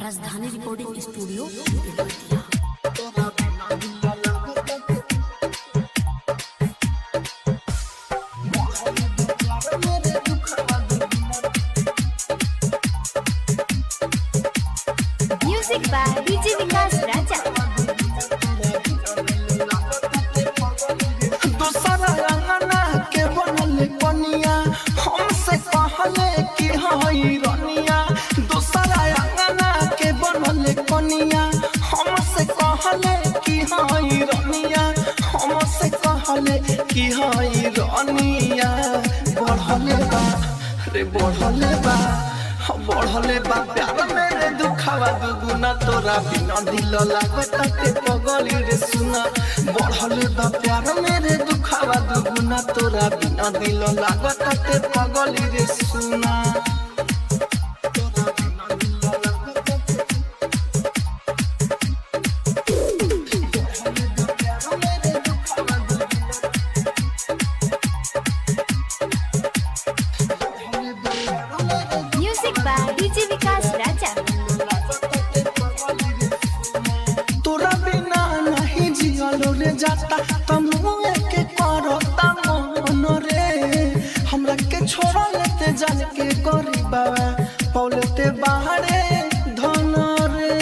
Rajdhani recording studio Belwatiya. Music by DJ Vikas Raja. दोसरा अंगना के बनल कनिया हमसे कहले कि हई रनिया। दोसरा अंगना के बनल कनिया हमसे कहले कि हई रनिया, हमसे कहले कि हई रनिया। बढ़ले बा रे बढ़ले बा, बढ़ले बा प्यार मेरे दुखावा दुगुना तोरा बिना दिल लागता ते पगली रे सुना। बढ़ले बा प्यार मेरे दुखावा दुगुना तोरा बिना दिल लागता ते पगली रे सुना। तोरा बिना दिल लागता ते- बढ़ले बा प्यार मेरे दुखावा दुगुना। बढ़ले बा प्यार मेरे Music by DJ Vikas Raja. तोरा बिना नहीं जियल रे जाता तमुए के करता मन रे। हमरा के छोड़ लेते जान के गरीबावा पौलते बाहरे धन रे।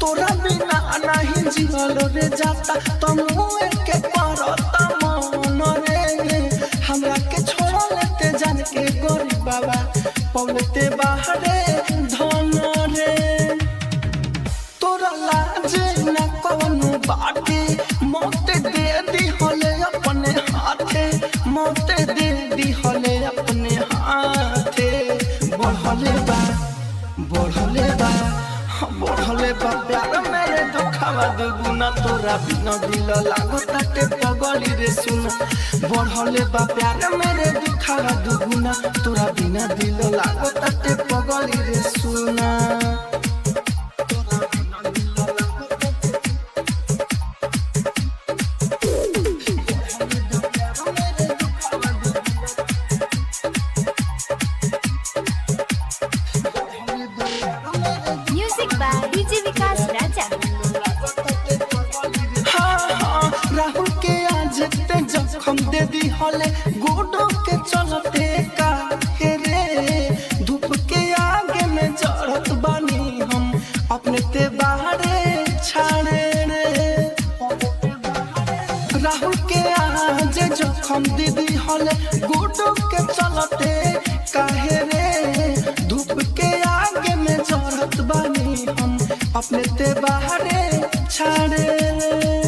तोरा बिना नहीं जियल रे जाता तमुए के करता मन रे। हमरा के छोड़ लेते जान के गरीबावा पौलते बाहरे धन रे। तोरा लाज न कवनो बाटे मौत दे दी हले अपने हाथे, मौत दे दी हले अपने हाथे। बढ़ले बा बढ़ले बा बढ़ले बा प्यार मेरे दुखावा दुगुना तोरा बिना दिल लागता ते पगली रे सुना। बढ़ले बा प्यार मेरे दुखावा दुगुना तोरा बिना दिल लागता ते पगली रे सुना। Music by DJ Vikas Raja. हाँ हाँ, राहुल के आज ते जखम दे दी हले गोडो के चलते का रे। धूप के आगे में जड़त बानी हम अपने ते बाहरे छाड़े रे। राहुल के आज जखम दीदी हले गोडो के चलते काहे रे। धूप के आगे में जड़त बानी हम अपने ते बाहरे छाड़े रे।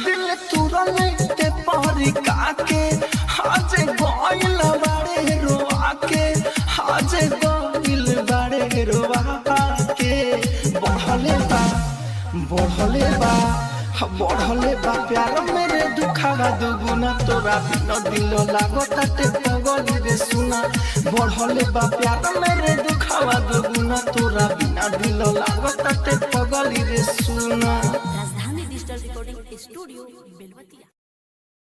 दिल तुरंत ते पारी काके आज गोइल बाड़े रोआ के, आज गोइल बाड़े रोआ के। बढ़ले बा बढ़ले बा बढ़ले बा प्यार मेरे दुखावा दुगुना तोरा बिना दिल लागता ते पगली रे सुना। बढ़ले बा प्यार मेरे दुखावा दुगुना तोरा बिना दिल लागता ते पगली रे सुना। Rajdhani digital recording studio Belwatiya.